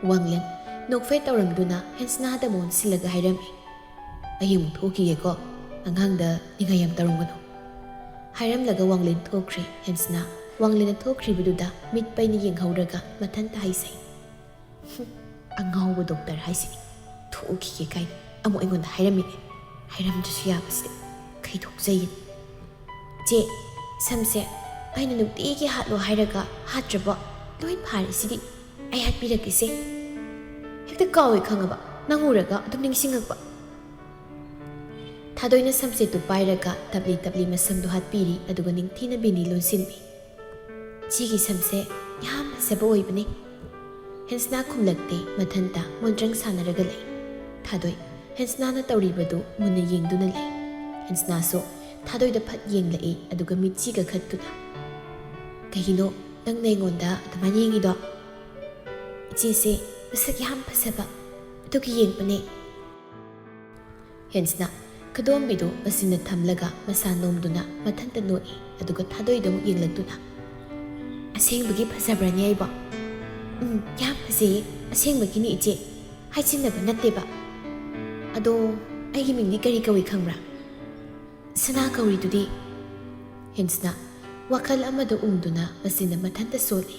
ꯋꯥꯡꯂꯦꯟ ꯅꯣꯛꯐꯦꯠ ꯇꯧꯔꯝꯗꯨꯅ ꯍꯦꯟꯁꯅꯥꯗ ꯑꯃꯨꯛ ꯑꯣꯟꯁꯤꯜꯂꯒ ꯍꯥꯏꯔꯝꯃꯤ, "ꯑꯩ ꯑꯃꯨꯛ ꯊꯣꯛꯈꯤꯒꯦꯀꯣ, ꯑꯉꯥꯡꯗ ꯅꯤꯡꯉꯥꯏ ꯌꯥꯝ ꯇꯧꯔꯝꯒꯅꯨ꯫" ꯍꯥꯏꯔꯝꯂꯒ ꯋꯥꯡꯂꯦꯟ ꯊꯣꯛꯈ꯭ꯔꯦ꯫ ꯍꯦꯟꯁꯅꯥ ꯋꯥꯡꯂꯦꯟꯅ ꯊꯣꯛꯈ꯭ꯔꯤꯕꯗꯨꯗ ꯃꯤꯠ ꯄꯩꯅ ꯌꯦꯡꯍꯧꯔꯒ ꯃꯊꯟꯇ ꯍꯥꯏꯖꯩ, "ꯍꯨꯝ, ꯑꯉꯥꯎꯕ ꯗꯣꯛꯇꯔ ꯍꯥꯏꯁꯤꯅꯤ꯫ ꯊꯣꯛꯈꯤꯒꯦ ꯀꯥꯏꯅ ꯑꯃꯨꯛ ꯑꯩꯉꯣꯟꯗ ꯍꯥꯏꯔꯝꯃꯤꯅꯦ꯫ ꯍꯥꯏꯔꯝꯗ꯭ꯔꯁꯨ ꯌꯥꯕꯁꯤꯗ ꯀꯩꯗꯧꯖꯩ?" "ꯆꯦ, ꯁꯝꯁꯦ ꯑꯩꯅ ꯅꯨꯡꯇꯤꯒꯤ ꯍꯥꯠꯂꯣ ꯍꯥꯏꯔꯒ ꯍꯥꯠꯇ꯭ꯔꯕꯣ? ꯂꯣꯏ ꯐꯥꯔꯦ ꯁꯤꯗꯤ꯫ ꯑꯩ ꯍꯥꯠꯄꯤꯔꯛꯀꯦꯁꯦ꯫ ꯍꯦꯛꯇ ꯀꯥꯎꯋꯦ ꯈꯪꯉꯕ, ꯅꯪ ꯎꯔꯒ ꯑꯗꯨꯝ ꯅꯤꯡꯁꯤꯡꯉꯛꯄ꯫" ꯊꯥꯗꯣꯏꯅ ꯁꯝꯁꯦꯠꯇꯨ ꯄꯥꯏꯔꯒ ꯇꯞꯂꯤ ꯇꯞꯂꯤ ꯃꯁꯝꯗꯨ ꯍꯥꯠꯄꯤꯔꯤ, ꯑꯗꯨꯒ ꯅꯤꯡꯊꯤꯅ ꯕꯤꯅꯤ ꯂꯣꯟꯁꯤꯟꯕꯤ꯫ "ꯆꯦꯒꯤ ꯁꯝꯁꯦ ꯌꯥꯝ ꯐꯖꯕ ꯑꯣꯏꯕꯅꯦ꯫" ꯍꯦꯟꯁꯅꯥ ꯈꯨꯝꯂꯛꯇꯦ, ꯃꯊꯟꯇ ꯃꯣꯟꯗ꯭ꯔꯪ ꯁꯥꯟꯅꯔꯒ ꯂꯩ꯫ ꯊꯥꯗꯣꯏ ꯍꯦꯟꯁꯅꯥꯅ ꯇꯧꯔꯤꯕꯗꯨ ꯃꯨꯟꯅ ꯌꯦꯡꯗꯨꯅ ꯂꯩ꯫ ꯍꯦꯟꯁꯅꯥꯁꯨ ꯊꯥꯗꯣꯏꯗ ꯐꯠ ꯌꯦꯡꯂꯛꯏ, ꯑꯗꯨꯒ ꯃꯤꯠꯁꯤꯒ ꯈꯠꯇꯨꯅ, "ꯀꯩꯒꯤꯅꯣ ꯅꯪꯅ ꯑꯩꯉꯣꯟꯗ ꯑꯗꯨꯃꯥꯏꯅ ꯌꯦꯡꯉꯤꯗꯣ?" "ꯏꯆꯦꯁꯦ ꯃꯁꯛ ꯌꯥꯝ ꯐꯖꯕ, ꯑꯗꯨꯒꯤ ꯌꯦꯡꯕꯅꯦ꯫" ꯍꯦꯟꯁꯅ ꯈꯨꯗꯣꯝꯕꯤꯗꯨ ꯃꯆꯤꯟꯗ ꯊꯝꯂꯒ ꯃꯁꯥ ꯅꯣꯝꯗꯨꯅ ꯃꯊꯟꯇ ꯅꯣꯛꯏ, ꯑꯗꯨꯒ ꯊꯥꯗꯣꯏꯗ ꯑꯃꯨꯛ ꯌꯦꯡꯂꯛꯇꯨꯅ, "ꯑꯁꯦꯡꯕꯒꯤ ꯐꯖꯕ꯭ꯔꯅꯦ ꯑꯩꯕꯣ?" "ꯎꯝ, ꯌꯥꯝ ꯐꯖꯩꯌꯦ, ꯑꯁꯦꯡꯕꯒꯤꯅꯤ ꯏꯆꯦ꯫ ꯍꯥꯏꯖꯤꯟꯅꯕ ꯅꯠꯇꯦꯕ꯫ ꯑꯗꯣ, ꯑꯩꯒꯤ ꯃꯤꯡꯗꯤ ꯀꯔꯤ ꯀꯧꯏ ꯈꯪꯕ꯭ꯔꯥ? ꯁꯅꯥ ꯀꯧꯔꯤꯗꯨꯗꯤ꯫ ꯍꯦꯟꯁꯅ ꯋꯥꯈꯜ ꯑꯃꯗ ꯎꯪꯗꯨꯅ ꯃꯆꯤꯟꯗ ꯃꯊꯟꯇ ꯁꯣꯜꯂꯤ꯫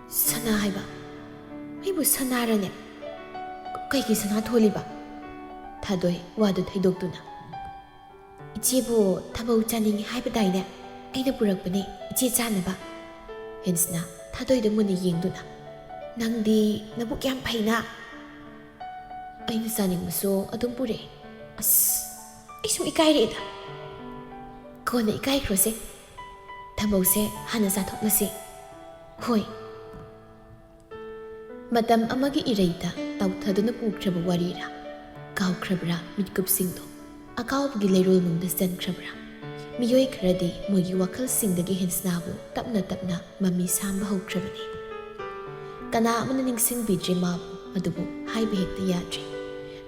ꯁꯅꯥ ꯍꯥꯏꯕ? ꯑꯩꯕꯨ ꯁꯅꯥꯔꯅꯦ? ꯀꯩꯒꯤ ꯁꯅꯥ ꯊꯣꯜꯂꯤꯕ? ꯊꯥꯗꯣꯏ ꯋꯥꯗꯨ ꯊꯩꯗꯣꯛꯇꯨꯅ꯫ "ꯏꯆꯦꯕꯨ ꯊꯥꯕꯧ ꯆꯥꯅꯤꯡꯉꯤ ꯍꯥꯏꯕꯗꯥꯏꯅꯦ? ꯑꯩꯅ ꯄꯨꯔꯛꯄꯅꯦ ꯏꯆꯦ ꯆꯥꯅꯕ"꯫ ꯍꯦꯟꯁꯅ ꯊꯥꯗꯣꯏꯗ ꯃꯨꯟꯅ ꯌꯦꯡꯗꯨꯅ, "ꯅꯪꯗꯤ ꯅꯕꯨꯛ ꯌꯥꯝ ꯐꯩꯅ"꯫ "ꯑꯩꯅ ꯆꯥꯅꯤꯡꯕꯁꯨ ꯑꯗꯨꯝ ꯄꯨꯔꯛꯑꯦ꯫ ꯑꯁ, ꯑꯩ ꯁꯨꯝ ꯏꯀꯥꯏꯔꯛꯑꯦꯗ"꯫ "ꯀꯣꯟꯅ ꯏꯀꯥꯏꯈ꯭ꯔꯣꯁꯦ꯫ ꯊꯥꯕꯧꯁꯦ ꯍꯥꯟꯅ ꯆꯥꯊꯣꯛꯂꯁꯤ"꯫ "ꯍꯣꯏ"꯫ ꯃꯇꯝ ꯑꯃꯒꯤ ꯏꯔꯩꯗ ꯇꯥꯎꯊꯗꯨꯅ ꯄꯨꯈ꯭ꯔꯕ ꯋꯥꯔꯤꯔꯥ? ꯀꯥꯎꯈ꯭ꯔꯕ꯭ꯔꯥ ꯃꯤꯠꯀꯨꯞꯁꯤꯡꯗꯣ? ꯑꯀꯥꯎꯕꯒꯤ ꯂꯩꯔꯣꯜꯅꯨꯡꯗ ꯆꯟꯈ꯭ꯔꯕ꯭ꯔꯥ? ꯃꯤꯑꯣꯏ ꯈꯔꯗꯤ ꯃꯣꯏꯒꯤ ꯋꯥꯈꯜꯁꯤꯡꯗꯒꯤ ꯍꯦꯟꯁꯅꯥꯕꯨ ꯇꯞꯅ ꯇꯞꯅ ꯃꯃꯤ ꯁꯥꯝꯕ ꯍꯧꯈ꯭ꯔꯕꯅꯤ꯫ ꯀꯅꯥ ꯑꯃꯅ ꯅꯤꯡꯁꯤꯡꯕꯤꯗ꯭ꯔꯦ ꯃꯥꯕꯨ, ꯑꯗꯨꯕꯨ ꯍꯥꯏꯕ ꯍꯦꯛꯇ ꯌꯥꯗ꯭ꯔꯦ꯫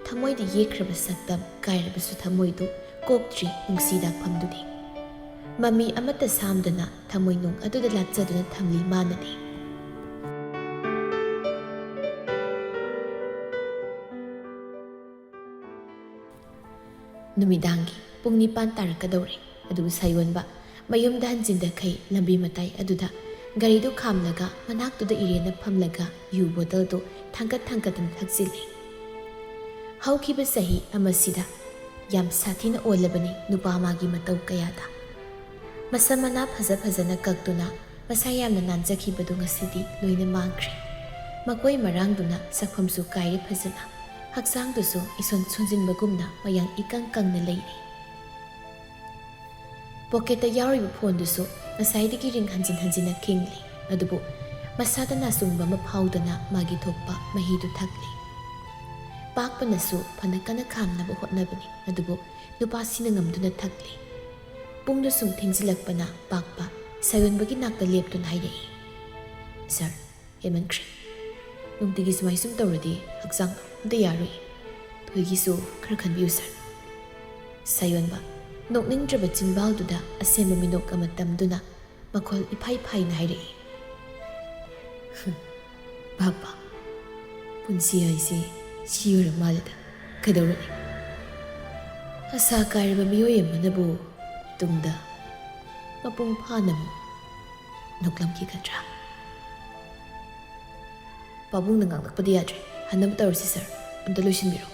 ꯊꯃꯣꯏꯗ ꯌꯦꯛꯈ꯭ꯔꯕ ꯁꯛꯇꯝ, ꯀꯥꯏꯔꯕꯁꯨ ꯊꯃꯣꯏꯗꯨ ꯀꯣꯛꯇ꯭ꯔꯤ ꯅꯨꯡꯁꯤ ꯂꯥꯛꯐꯝꯗꯨꯗꯤ꯫ ꯃꯃꯤ ꯑꯃꯠꯇ ꯁꯥꯝꯗꯅ ꯊꯃꯣꯏꯅꯨꯡ ꯑꯗꯨꯗ ꯂꯥꯠꯆꯗꯨꯅ ꯊꯝꯂꯤ ꯃꯥꯅꯗꯤ꯫ ꯅꯨꯃꯤꯗꯥꯡꯒꯤ ꯄꯨꯡ ꯅꯤꯄꯥꯟ ꯇꯥꯔꯛꯀꯗꯧꯔꯦ꯫ ꯑꯗꯨꯕꯨ ꯁꯥꯌꯣꯟꯕ ꯃꯌꯨꯝꯗ ꯍꯟꯖꯤꯟꯗꯈꯩ ꯂꯝꯕꯤ ꯃꯇꯥꯏ ꯑꯗꯨꯗ ꯒꯥꯔꯤꯗꯨ ꯈꯥꯝꯂꯒ ꯃꯅꯥꯛꯇꯨꯗ ꯏꯔꯦꯟꯅ ꯐꯝꯂꯒ ꯌꯨ ꯕꯣꯇꯜꯗꯨ ꯊꯥꯡꯀꯠ ꯊꯥꯡꯀꯠꯇꯨꯅ ꯊꯛꯆꯤꯜꯂꯤ꯫ ꯍꯧꯈꯤꯕ ꯆꯍꯤ ꯑꯃꯁꯤꯗ ꯌꯥꯝ ꯁꯥꯊꯤꯅ ꯑꯣꯜꯂꯕꯅꯤ ꯅꯨꯄꯥ ꯃꯥꯒꯤ ꯃꯇꯧ ꯀꯌꯥꯗ꯫ ꯃꯁꯝ ꯃꯅꯥ ꯐꯖ ꯐꯖꯅ ꯀꯛꯇꯨꯅ ꯃꯁꯥ ꯌꯥꯝꯅ ꯅꯥꯟꯖꯈꯤꯕꯗꯨ ꯉꯁꯤꯗꯤ ꯂꯣꯏꯅ ꯃꯥꯡꯈ꯭ꯔꯦ꯫ ꯃꯀꯣꯏ ꯃꯔꯥꯡꯗꯨꯅ ꯁꯛꯐꯝꯁꯨ ꯀꯥꯏꯔꯦ ꯐꯖꯅ꯫ ꯍꯛꯆꯥꯡꯗꯨꯁꯨ ꯏꯁꯣꯟ ꯁꯣꯟꯖꯤꯟꯕꯒꯨꯝꯅ ꯃꯌꯥꯡ ꯏꯀꯪ ꯀꯪꯅ ꯂꯩꯔꯤ꯫ ꯄꯣꯀꯦꯠꯇ ꯌꯥꯎꯔꯤꯕ ꯐꯣꯟꯗꯨꯁꯨ ꯉꯁꯥꯏꯗꯒꯤ ꯔꯤꯡ ꯍꯟꯖꯤꯟ ꯍꯟꯖꯤꯟꯅ ꯈꯤꯡꯂꯤ꯫ ꯑꯗꯨꯕꯨ ꯃꯁꯥꯗ ꯅꯥꯆꯨꯡꯕ ꯑꯃ ꯐꯥꯎꯗꯅ ꯃꯥꯒꯤ ꯊꯣꯛꯄ ꯃꯍꯤꯗꯨ ꯊꯛꯂꯤ꯫ ꯄꯥꯛꯄꯅꯁꯨ ꯐꯅ ꯀꯟꯅ ꯈꯥꯝꯅꯕ ꯍꯣꯠꯅꯕꯅꯤ, ꯑꯗꯨꯕꯨ ꯅꯨꯄꯥꯁꯤꯅ ꯉꯝꯗꯨꯅ ꯊꯛꯂꯤ꯫ ꯄꯨꯡꯗꯨ ꯁꯨꯝ ꯊꯦꯡꯖꯤꯜꯂꯛꯄꯅ ꯄꯥꯛꯄ ꯁꯥꯌꯣꯟꯕꯒꯤ ꯅꯥꯛꯇ ꯂꯦꯞꯇꯨꯅ ꯍꯥꯏꯔꯛꯏ, "ꯁꯥꯔ, ꯍꯦꯟꯃꯟꯈ꯭ꯔꯦ꯫ ꯅꯨꯡꯇꯤꯒꯤ ꯁꯨꯃꯥꯏ ꯁꯨꯝ ꯇꯧꯔꯗꯤ ꯍꯛꯆꯥꯡ ꯑꯝꯇ ꯌꯥꯔꯣꯏ꯫ ꯊꯣꯏꯒꯤꯁꯨ ꯈꯔ ꯈꯟꯕꯤꯌꯨ ꯁꯥꯔ"꯫ ꯁꯥꯌꯣꯟꯕ ꯅꯣꯛꯅꯤꯡꯗ꯭ꯔꯕ ꯆꯤꯟꯕꯥꯜꯗꯨꯗ ꯑꯁꯦꯝꯕ ꯃꯤꯅꯣꯛ ꯑꯃ ꯇꯝꯗꯨꯅ ꯃꯈꯣꯜ ꯏꯐꯥꯏ ꯐꯥꯏꯅ ꯍꯥꯏꯔꯛꯏ, "ꯍꯝ, ꯄꯥꯛꯄ, ꯄꯨꯟꯁꯤ ꯍꯥꯏꯁꯤ ꯁꯤꯔ ꯃꯥꯜꯂꯦꯗ꯫ ꯀꯩꯗꯧꯔꯨꯅꯤ? ꯑꯁꯥ ꯀꯥꯏꯔꯕ ꯃꯤꯑꯣꯏ ꯑꯃꯅꯕꯨ ꯇꯨꯡꯗ ꯃꯄꯨꯡ ꯐꯥꯅ ꯑꯃꯨꯛ ꯅꯣꯛꯂꯝꯈꯤꯒꯗ꯭ꯔꯥ? ꯄꯥꯕꯨꯡꯅ ꯉꯥꯡꯂꯛꯄꯗꯤ ꯌꯥꯗ꯭ꯔꯦ꯫ ꯍꯟꯅꯕ ꯇꯧꯔꯁꯤ ꯁꯥꯔ, ꯑꯝꯇ ꯂꯣꯏꯁꯤꯟꯕꯤꯔꯣ꯫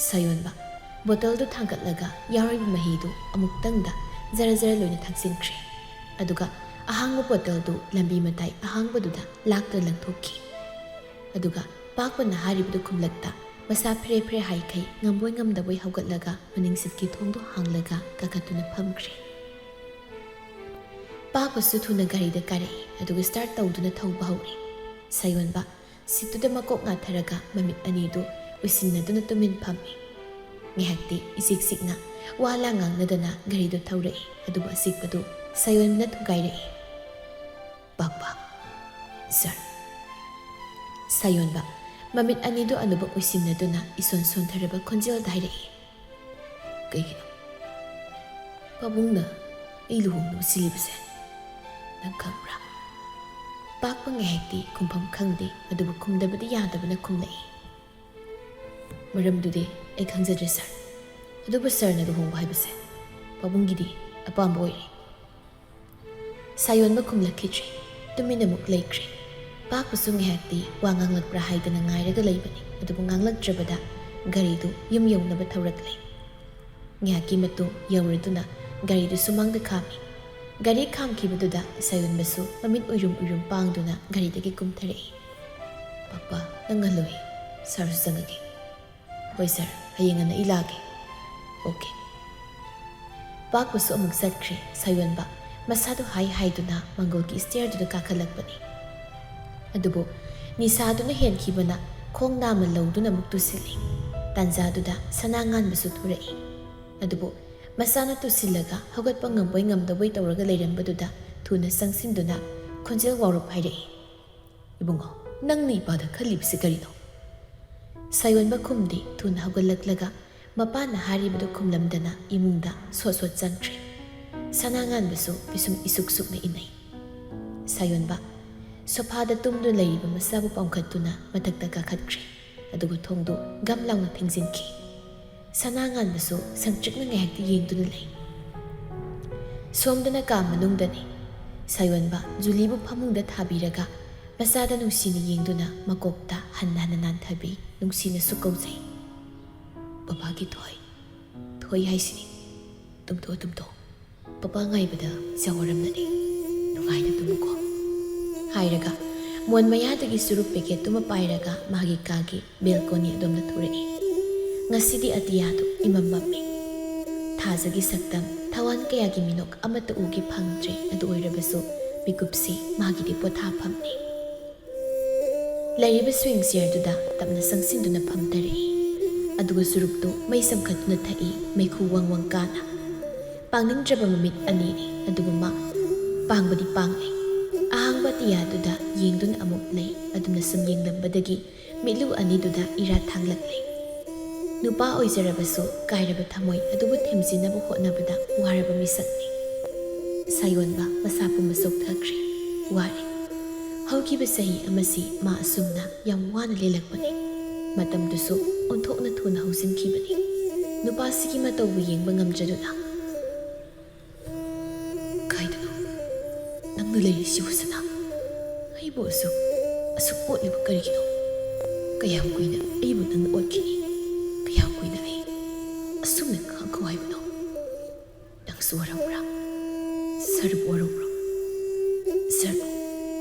ꯁꯥꯌꯣꯟꯕ ꯕꯣꯇꯜꯗꯨ ꯊꯥꯡꯒꯠꯂꯒ ꯌꯥꯎꯔꯤꯕ ꯃꯍꯤꯗꯨ ꯑꯃꯨꯛꯇꯪꯗ ꯖꯔ ꯖꯔ ꯂꯣꯏꯅ ꯊꯛꯆꯤꯟꯈ꯭ꯔꯦ꯫ ꯑꯗꯨꯒ ꯑꯍꯥꯡꯕ ꯕꯣꯇꯜꯗꯨ ꯂꯝꯕꯤ ꯃꯇꯥꯏ ꯑꯍꯥꯡꯕꯗꯨꯗ ꯂꯥꯛꯇꯨꯅ ꯂꯪꯊꯣꯛꯈꯤ꯫ ꯑꯗꯨꯒ ꯄꯥꯛꯄꯅ ꯍꯥꯏꯔꯤꯕꯗꯨ ꯈꯨꯝꯂꯛꯇ ꯃꯁꯥ ꯐꯦꯔꯦ ꯐꯦꯔꯦ ꯍꯥꯏꯈꯩ ꯉꯝꯕꯣꯏ ꯉꯝꯗꯕꯣꯏ ꯍꯧꯒꯠꯂꯒ ꯃꯅꯤꯡ ꯁꯤꯠꯀꯤ ꯊꯣꯡꯗꯨ ꯍꯥꯡꯂꯒ ꯀꯥꯈꯠꯇꯨꯅ ꯐꯝꯈ꯭ꯔꯦ꯫ ꯄꯥꯛꯄꯁꯨ ꯊꯨꯅ ꯒꯥꯔꯤꯗ ꯀꯥꯔꯛꯏ, ꯑꯗꯨꯒ ꯁ꯭ꯇꯥꯔꯠ ꯇꯧꯗꯨꯅ ꯊꯧꯕ ꯍꯧꯔꯦ꯫ ꯁꯥꯌꯣꯟꯕ ꯁꯤꯠꯇꯨꯗ ꯃꯀꯣꯛ ꯉꯥꯊꯔꯒ ꯃꯃꯤꯠ ꯑꯅꯤꯗꯨ ꯎꯏꯁꯤꯟꯅꯗꯨꯅ ꯇꯨꯃꯤꯟ ꯐꯝꯃꯤ꯫ ꯉꯥꯏꯍꯥꯛꯇꯤ ꯏꯆꯤꯛ ꯆꯤꯛꯅ ꯋꯥ ꯂꯥ ꯉꯥꯡꯅꯗꯅ ꯒꯥꯔꯤꯗꯨ ꯊꯧꯔꯛꯏ, ꯑꯗꯨꯕꯨ ꯑꯁꯤꯛꯄꯗꯨ ꯁꯥꯌꯣꯟꯕꯅ ꯊꯨꯒꯥꯏꯔꯛꯏ꯫ "ꯄꯥꯛꯄ, ꯁꯥꯔ꯫" ꯁꯥꯌꯣꯟꯕ ꯃꯃꯤꯠ ꯑꯅꯤꯗꯨ ꯑꯅꯧꯕ ꯎꯏꯁꯤꯟꯅꯗꯨꯅ ꯏꯁꯣꯟ ꯁꯣꯟꯊꯔꯕ ꯈꯣꯟꯖꯦꯜꯗ ꯍꯥꯏꯔꯛꯏ꯫ "ꯀꯩꯒꯤꯅꯣ ꯄꯥꯕꯨꯡꯅ ꯑꯩ ꯂꯨꯍꯣꯡꯅꯕ ꯁꯤꯜꯂꯤꯕꯁꯦ? ꯅꯪ ꯈꯪꯕ꯭ꯔꯥ?" ꯄꯥꯛꯄ ꯉꯥꯏꯍꯥꯛꯇꯤ ꯈꯨꯝꯐꯝ ꯈꯪꯗꯦ, ꯑꯗꯨꯕꯨ ꯈꯨꯝꯗꯕꯗꯤ ꯌꯥꯗꯕꯅ ꯈꯨꯝꯂꯛꯏ꯫ "ꯃꯔꯝꯗꯨꯗꯤ ꯑꯩ ꯈꯪꯖꯗ꯭ꯔꯦ ꯁꯥꯔ, ꯑꯗꯨꯕꯨ ꯁꯥꯔꯅ ꯂꯨꯍꯣꯡꯕ ꯍꯥꯏꯕꯁꯦ ꯄꯥꯕꯨꯡꯒꯤꯗꯤ ꯑꯄꯥꯝꯕ ꯑꯣꯏꯔꯦ꯫" ꯁꯥꯌꯣꯟꯕ ꯈꯨꯝꯂꯛꯈꯤꯗ꯭ꯔꯦ꯫ ꯇꯨꯃꯤꯟ ꯑꯃꯨꯛ ꯂꯩꯈ꯭ꯔꯦ꯫ ꯄꯥꯛꯄꯁꯨ ꯉꯥꯏꯍꯥꯛꯇꯤ ꯋꯥ ꯉꯥꯡꯂꯛꯄ꯭ꯔꯥ ꯍꯥꯏꯗꯅ ꯉꯥꯏꯔꯒ ꯂꯩꯕꯅꯤ, ꯑꯗꯨꯕꯨ ꯉꯥꯡꯂꯛꯇ꯭ꯔꯕꯗ ꯒꯥꯔꯤꯗꯨ ꯌꯨꯝ ꯌꯧꯅꯕ ꯊꯧꯔꯛꯂꯦ꯫ ꯉꯥꯏꯍꯥꯛꯀꯤ ꯃꯇꯨꯡ ꯌꯧꯔꯗꯨꯅ ꯒꯥꯔꯤꯗꯨ ꯁꯨꯃꯥꯡꯗ ꯈꯥꯝꯃꯤ꯫ ꯒꯥꯔꯤ ꯈꯥꯝꯈꯤꯕꯗꯨꯗ ꯁꯥꯌꯣꯟꯕꯁꯨ ꯃꯃꯤꯠ ꯎꯏꯔꯨꯝ ꯎꯏꯔꯨꯝ ꯄꯥꯡꯗꯨꯅ ꯒꯥꯔꯤꯗꯒꯤ ꯀꯨꯝꯊꯔꯛꯏ꯫ "ꯄꯥꯛꯄ, ꯅꯪ ꯉꯜꯂꯣꯏ, ꯁꯥꯔꯁꯨ ꯆꯪꯉꯒꯦ꯫" "ꯍꯣꯏ ꯁꯥꯔ, ꯍꯌꯦꯡ ꯉꯟꯅ ꯑꯩ ꯂꯥꯛꯑꯒꯦ꯫" "ꯑꯣꯀꯦ꯫" ꯄꯥꯛꯄꯁꯨ ꯑꯃꯨꯛ ꯆꯠꯈ꯭ꯔꯦ꯫ ꯁꯥꯌꯣꯟꯕ ꯃꯁꯥꯗꯨ ꯍꯥꯏ ꯍꯥꯏꯗꯨꯅ ꯃꯪꯒꯣꯜꯒꯤ ꯁ꯭ꯇꯦꯌꯔꯗꯨꯗ ꯀꯥꯈꯠꯂꯛꯄꯅꯤ꯫ ꯑꯗꯨꯕꯨ ꯅꯤꯁꯥꯗꯨꯅ ꯍꯦꯟꯈꯤꯕꯅ ꯈꯣꯡ ꯅꯥꯝꯃ ꯂꯧꯗꯨꯅ ꯑꯃꯨꯛ ꯇꯨꯁꯤꯜꯂꯤ꯫ ꯇꯥꯟꯖꯥꯗꯨꯗ ꯁꯅꯥꯉꯥꯟꯕꯁꯨ ꯊꯣꯔꯛꯏ꯫ ꯑꯗꯨꯕꯨ ꯃꯁꯥꯅ ꯇꯨꯁꯤꯜꯂꯒ ꯍꯧꯒꯠꯄ ꯉꯝꯕꯣꯏ ꯉꯝꯗꯕꯣꯏ ꯇꯧꯔꯒ ꯂꯩꯔꯝꯕꯗꯨꯗ ꯊꯨꯅ ꯆꯪꯁꯤꯟꯗꯨꯅ ꯈꯣꯟꯖꯦꯜ ꯋꯥꯎꯔꯞ ꯍꯥꯏꯔꯛꯏ꯫ "ꯏꯕꯨꯡꯉꯣ, ꯅꯪꯅ ꯏꯄꯥꯗ ꯈꯜꯂꯤꯕꯁꯤ ꯀꯔꯤꯅꯣ?" ꯁꯥꯌꯣꯟꯕ ꯈꯨꯝꯗꯦ꯫ ꯊꯨꯅ ꯍꯧꯒꯠꯂꯛꯂꯒ ꯃꯄꯥꯅ ꯍꯥꯏꯔꯤꯕꯗꯨ ꯈꯨꯝꯂꯝꯗꯅ ꯏꯃꯨꯡꯗ ꯁꯣꯠ ꯁꯣꯠ ꯆꯪꯈ꯭ꯔꯦ꯫ ꯁꯅꯥꯉꯥꯟꯕꯁꯨ ꯄꯤꯁꯨꯝ ꯏꯁꯨꯛ ꯁꯨꯛꯅ ꯏꯟꯅꯩ꯫ ꯁꯥꯌꯣꯟꯕ ꯁꯣꯐꯥꯗ ꯇꯨꯝꯗꯨꯅ ꯂꯩꯔꯤꯕ ꯃꯆꯥꯕꯨ ꯄꯥꯝꯈꯠꯇꯨꯅ ꯃꯊꯛꯇ ꯀꯥꯈꯠꯈ꯭ꯔꯦ꯫ ꯑꯗꯨꯒ ꯊꯣꯡꯗꯨ ꯒꯝ ꯂꯥꯎꯅ ꯊꯤꯡꯖꯤꯟꯈꯤ꯫ ꯁꯅꯥꯉꯥꯟꯕꯁꯨ ꯁꯪꯇ꯭ꯔꯤꯛꯅ ꯉꯥꯏꯍꯥꯛꯇꯤ ꯌꯦꯡꯗꯨꯅ ꯂꯩ꯫ ꯁꯣꯝꯗꯅ ꯀꯥ ꯃꯅꯨꯡꯗꯅꯤ꯫ ꯁꯥꯌꯣꯟꯕ ꯖꯨꯂꯤꯕꯨ ꯐꯃꯨꯡꯗ ꯊꯥꯕꯤꯔꯒ ꯃꯆꯥꯗ ꯅꯨꯡꯁꯤꯅ ꯌꯦꯡꯗꯨꯅ ꯃꯀꯣꯛꯇ ꯍꯟꯅ ꯍꯟꯅ ꯅꯥꯟꯊꯕꯤ, ꯅꯨꯡꯁꯤꯅꯁꯨ ꯀꯧꯖꯩ꯫ "ꯕꯕꯥꯒꯤ ꯊꯣꯏ, ꯊꯣꯏ ꯍꯥꯏꯁꯤꯅꯤ꯫ ꯇꯨꯝꯊꯣꯛꯑꯣ, ꯇꯨꯝꯊꯣꯛꯑꯣ꯫ ꯄꯄꯥ ꯉꯥꯏꯕꯗ ꯆꯥꯎꯔꯝꯂꯅꯤ꯫ ꯅꯨꯡꯉꯥꯏꯅ ꯇꯨꯝꯃꯨꯀꯣ" ꯍꯥꯏꯔꯒ ꯃꯣꯟ ꯃꯌꯥꯗꯒꯤ ꯆꯨꯔꯨꯞ ꯄꯦꯀꯦꯠꯇꯨꯃ ꯄꯥꯏꯔꯒ ꯃꯥꯒꯤ ꯀꯥꯒꯤ ꯕꯦꯜꯀꯣꯅꯤ ꯑꯗꯣꯝꯗ ꯊꯣꯔꯛꯏ꯫ ꯉꯁꯤꯗꯤ ꯑꯇꯤꯌꯥꯗꯨ ꯏꯃꯝ ꯃꯝꯃꯤ꯫ ꯊꯥꯖꯒꯤ ꯁꯛꯇꯝ ꯊꯋꯥꯟ ꯀꯌꯥꯒꯤ ꯃꯤꯅꯣꯛ ꯑꯃꯠꯇ ꯎꯒꯦ ꯐꯪꯗ꯭ꯔꯦ꯫ ꯑꯗꯨ ꯑꯣꯏꯔꯕꯁꯨ ꯃꯤꯀꯨꯞꯁꯤ ꯃꯥꯒꯤꯗꯤ ꯄꯣꯊꯥꯐꯝꯅꯤ꯫ ꯂꯩꯔꯤꯕ ꯁ꯭ꯋꯤꯡ ꯆꯤꯌꯔꯗꯨꯗ ꯇꯞꯅ ꯆꯪꯁꯤꯟꯗꯨꯅ ꯐꯝꯊꯔꯛꯏ꯫ ꯑꯗꯨꯒ ꯆꯨꯔꯨꯞꯇꯨ ꯃꯩ ꯆꯪꯈꯠꯇꯨꯅ ꯊꯛꯏ, ꯃꯩꯈꯨ ꯋꯪ ꯋꯪ ꯀꯥꯅ꯫ ꯄꯥꯡꯅꯤꯡꯗ꯭ꯔꯕ ꯃꯃꯤꯠ ꯑꯅꯤꯅꯤ, ꯑꯗꯨꯕꯨ ꯃꯥ ꯄꯥꯡꯕꯗꯤ ꯄꯥꯡꯂꯦ꯫ ꯑꯍꯥꯡꯕ ꯑꯇꯤꯌꯥꯗꯨꯗ ꯌꯦꯡꯗꯨꯅ ꯑꯃꯨꯛ ꯂꯩ꯫ ꯑꯗꯨꯅ ꯁꯨꯝ ꯌꯦꯡꯂꯝꯕꯗꯒꯤ ꯃꯤꯠꯂꯨ ꯑꯅꯤꯗꯨꯗ ꯏꯔꯥ ꯊꯥꯡꯂꯛꯂꯦ꯫ ꯅꯨꯄꯥ ꯑꯣꯏꯖꯔꯕꯁꯨ ꯀꯥꯏꯔꯕ ꯊꯃꯣꯏ ꯑꯗꯨꯕꯨ ꯊꯦꯝꯖꯤꯟꯅꯕ ꯍꯣꯠꯅꯕꯗ ꯋꯥꯔꯕ ꯃꯤꯁꯛꯅꯤ꯫ ꯁꯥꯌꯣꯟꯕ ꯃꯁꯥ ꯄꯨꯝꯕ ꯆꯣꯛꯊꯈ꯭ꯔꯦ, ꯋꯥꯔꯦ꯫ ꯍꯧꯈꯤꯕ ꯆꯍꯤ ꯑꯃꯁꯤ ꯃꯥ ꯑꯁꯨꯝꯅ ꯌꯥꯝ ꯋꯥꯅ ꯂꯦꯜꯂꯛꯄꯅꯤ꯫ ꯃꯇꯝꯗꯨꯁꯨ ꯑꯣꯟꯊꯣꯛꯅ ꯊꯨꯅ ꯍꯧꯖꯤꯟꯈꯤꯕꯅꯤ꯫ ꯅꯨꯄꯥꯁꯤꯒꯤ ꯃꯇꯧꯕꯨ ꯌꯦꯡꯕ ꯉꯝꯖꯗꯨꯅ, "ꯀꯥꯏꯗꯅꯣ ꯅꯪꯅ ꯂꯩꯔꯤꯁꯤꯕꯨ, ꯁꯅꯥ? ꯑꯩꯕꯨ ꯑꯁꯨꯛ, ꯑꯁꯨꯛ ꯑꯣꯠꯂꯤꯕ ꯀꯔꯤꯒꯤꯅꯣ? ꯀꯌꯥꯝ ꯀꯨꯏꯅ ꯑꯩꯕꯨ ꯅꯪꯅ ꯑꯣꯠꯈꯤꯅꯤ? ꯀꯌꯥꯝ ꯀꯨꯏꯅ ꯑꯩ ꯑꯁꯨꯝꯅ ꯈꯥꯡꯈꯣ ꯍꯥꯏꯕꯅꯣ? ꯅꯪꯁꯨ ꯋꯥꯔꯧꯕ꯭ꯔꯥ? ꯁꯔꯕꯨ ꯋꯥꯔꯧꯕ꯭ꯔꯣ? ꯁꯔꯕꯨ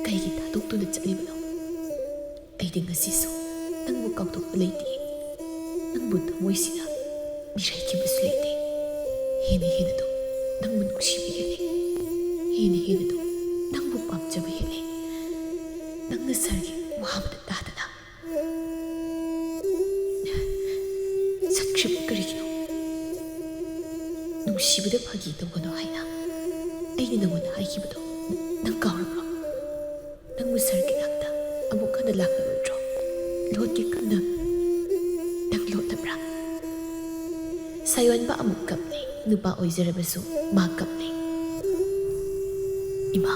ꯀꯩꯒꯤ ꯊꯥꯗꯣꯛꯇꯨꯅ ꯆꯠꯂꯤꯕꯅꯣ? ꯑꯩꯗꯤ ꯉꯁꯤꯁꯨ ꯅꯪꯕꯨ ꯀꯥꯎꯊꯣꯛꯄ ꯂꯩꯇꯦ꯫ ꯅꯪꯕꯨ ꯊꯃꯣꯏꯁꯤꯗ ꯃꯤꯔꯥꯏꯈꯤꯕꯁꯨ ꯂꯩꯇꯦ꯫ ꯍꯦꯟꯅ ꯍꯦꯟꯅ ꯑꯗꯨꯝ ꯅꯪꯕꯨ ꯅꯨꯡꯁꯤꯕ ꯍꯦꯜꯂꯦ꯫ ꯍꯦꯟꯅ ꯍꯦꯟꯅ ꯑꯗꯨꯝ ꯅꯪꯕꯨ ꯄꯥꯝꯖꯕ ꯍꯦꯜꯂꯦ꯫ ꯅꯪꯅ ꯁꯔꯒꯤ ꯋꯥꯕꯗ ꯇꯥꯗꯅ ꯆꯠꯈ꯭ꯔꯤꯕ ꯀꯔꯤꯒꯤꯅꯣ? ꯅꯨꯡꯁꯤꯕꯗ ꯐꯥꯒꯤ ꯇꯧꯒꯅꯨ ꯍꯥꯏꯅ ꯑꯩꯅ ꯅꯉꯣꯟꯗ ꯍꯥꯏꯈꯤꯕꯗꯣ ꯅꯪ ꯀꯥꯎꯔꯕ꯭ꯔꯣ? ꯅꯪꯕꯨ ꯁꯔꯒꯤ ꯅꯥꯛꯇ ꯑꯃꯨꯛ ꯍꯟꯅ ꯂꯥꯛꯂꯔꯣꯏꯗ꯭ꯔꯣ? ꯂꯣꯠꯀꯦ ꯀꯟꯅ ꯅꯪ ꯂꯣꯠꯂꯕ꯭ꯔꯥ?" ꯁꯥꯌꯣꯟꯕ ꯑꯃꯨꯛ ꯀꯞꯂꯦ꯫ ꯅꯨꯄꯥ ꯑꯣꯏꯖꯔꯕꯁꯨ ꯃꯥ ꯀꯞꯂꯦ꯫ "ꯏꯃꯥ,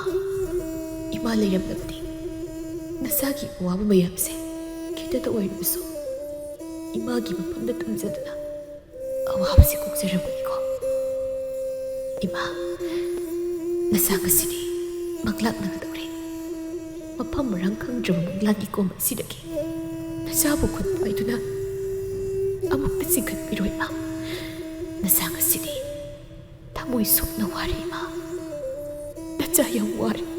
ꯏꯃꯥ ꯂꯩꯔꯝꯂꯕꯗꯤ ꯅꯁꯥꯒꯤ ꯑꯋꯥꯕ ꯃꯌꯥꯝꯁꯦ ꯈꯤꯇꯗ ꯑꯣꯏꯔꯕꯁꯨ ꯏꯃꯥꯒꯤ ꯃꯐꯝꯗ ꯊꯝꯖꯗꯨꯅ ꯑꯋꯥꯕꯁꯦ ꯀꯣꯛꯆꯔꯝꯒꯅꯤꯀꯣ꯫ ꯏꯃꯥ, ꯅꯁꯥ ꯉꯁꯤꯗꯤ ꯃꯪꯂꯥꯛꯅꯒꯗꯧꯔꯦ꯫ ꯃꯐꯝ ꯃꯔꯥꯡ ꯈꯪꯗ꯭ꯔꯕ ꯃꯪꯂꯥꯟꯒꯤ ꯀꯣꯝ ꯑꯁꯤꯗꯒꯤ ꯅꯁꯥꯕꯨ ꯈꯨꯠ ꯄꯥꯏꯗꯨꯅ ꯑꯃꯨꯛꯇ ꯆꯤꯡꯈꯠꯄꯤꯔꯣ ꯏꯃꯥ꯫ ꯅꯁꯥ ꯉꯁꯤꯗꯤ ꯊꯃꯣꯏ ꯁꯣꯛꯅ ꯋꯥꯔꯤ ꯏꯃꯥ꯫ ꯅꯆꯥ ꯌꯥꯝ ꯋꯥꯔꯤ꯫